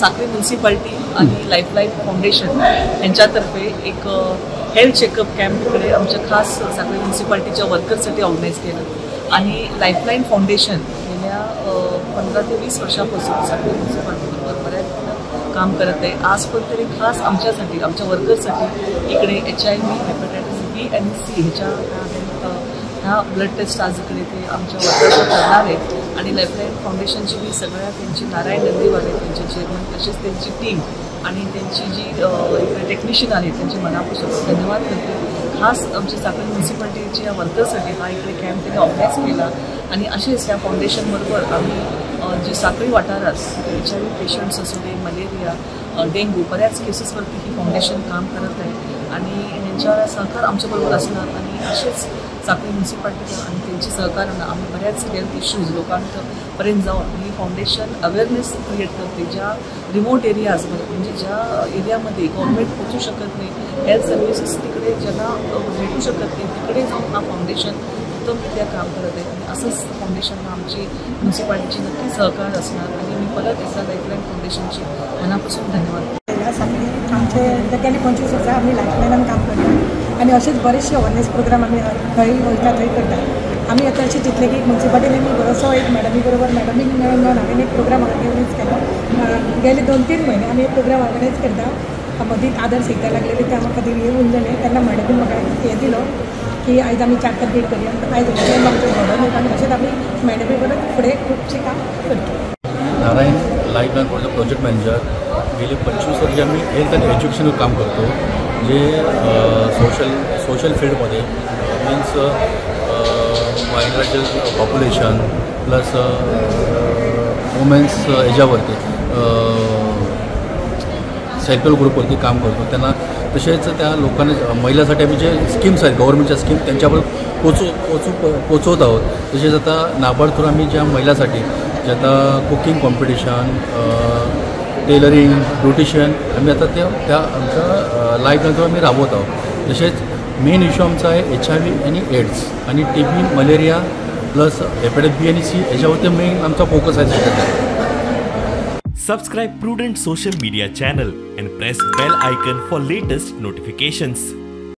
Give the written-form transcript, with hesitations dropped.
साखळी म्युन्सिपाल्टी आणि lifeline foundation यांच्यातर्फे एक हेल्थ चेकअप कॅम्प इकडे आमच्या खास साखळी म्युन्सिपाल्टीच्या वर्कर्ससाठी ऑर्गनाईज केलं. आणि लाईफलाईन फाउंडेशन गेल्या 15 ते 20 वर्षापासून साखळी म्युन्सिपाल्टीबरोबर बऱ्याच काम करत आहे. आज पण तरी खास आमच्यासाठी, आमच्या वर्कर्ससाठी इकडे HIV, hepatitis बी आणि सी ह्याच्या ह्या ब्लड टेस्ट आज इकडे ते आमच्या वर्कर्सला करणार आहेत. आणि लाईफलाईन फाउंडेशनची मी सगळ्या त्यांची नारायण नंदीवाले त्यांचे चेअरमन तसेच त्यांची टीम आणि त्यांची जी इकडे टेक्निशियन आहेत त्यांचे मनापासून धन्यवाद करते. खास आमच्या साखळी म्युन्सिपाल्टीच्या वर्कर्ससाठी हा इकडे कॅम्प त्यांनी ऑर्गनाईज केला. आणि असेच या फाउंडेशनबरोबर आम्ही जी साखळी वाठारात HIV patients असू दे, मलेरिया, डेंग्यू बऱ्याच केसेसवरती ही फाउंडेशन काम करत आहे आणि यांच्या सहकार आमच्याबरोबर असणार. आणि असेच साखळी म्युन्सिपाल्टी आणि त्यांच्या सहकार्यानं आम्ही बऱ्याच हेल्थ इश्यूज लोकांपर्यंत जाऊन ही फाउंडेशन अवेअरनेस क्रिएट करते. ज्या रिमोट एरियाजमध्ये म्हणजे ज्या एरियामध्ये गव्हर्नमेंट पोचू शकत नाही, हेल्थ सर्व्हिसेस तिकडे ज्यांना भेटू शकत नाही, तिकडे जाऊन हा फाउंडेशन उत्तमरित्या काम करत आहे. आणि असंच फाउंडेशनला आमची म्युन्सिपाल्टीची नक्की सहकार असणार. आणि मी परत एकदा लाईफलाईन फाउंडेशनची मनापासून धन्यवाद. आमचे गेली 25 वर्सां आमी लायफलायनान काम करता आनी अशेच बरेचशे अवेरनेस प्रोग्राम आमी खंय वयता थंय करता. आमी आतां अशें चिंतलें की म्युन्सिपाल्टीन आमी बरोसो एक मॅडमी बरोबर मॅडमीक मेळून हांवें एक प्रोग्राम ऑर्गनायज केलो. गेले 2-3 म्हयने आमी एक प्रोग्राम ऑर्गनायज करता. मदींच आदर शिकता लागलेली ते आमकां खातीर हे उरलेलें तेन्ना मॅडमीन म्हाका हें दिलो की आयज आमी 4 तारखेर करूया. आयज कॅम्प आमचो घडोवन येता आनी अशेंच आमी मॅडमी बरोबर फुडें खुबशें काम करता. Narayana lifeline project manager. गेले 25 वर्ष आम्ही हेल्थ आणि एज्युकेशनवर काम करतो, जे सोशल फील्डमध्ये means migrated population plus women's ह्याच्यावरती सेल्फ हेल्प ग्रुपवरती काम करतो. त्यांना तसेच त्या लोकांना महिलांसाठी आम्ही जे स्कीम्स आहेत गव्हर्नमेंटच्या स्कीम त्यांच्यावर पोचवत आहोत. तसेच आता नाबार्ड थ्रू आम्ही ज्या महिलांसाठी जे आता कुकिंग कॉम्पिटिशन, टेलरिंग, ब्युटिशियन आम्ही आता त्या आमच्या लाईफलाईन थ्रू आम्ही राबवत आहोत. तसेच मेन इश्यू आमचा आहे HIV आणि एड्स आणि TB, malaria plus hepatitis B आणि सी याच्यावरती मेन आमचा फोकस आहे सध्या. Subscribe Prudent Social Media channel and press bell icon for latest notifications.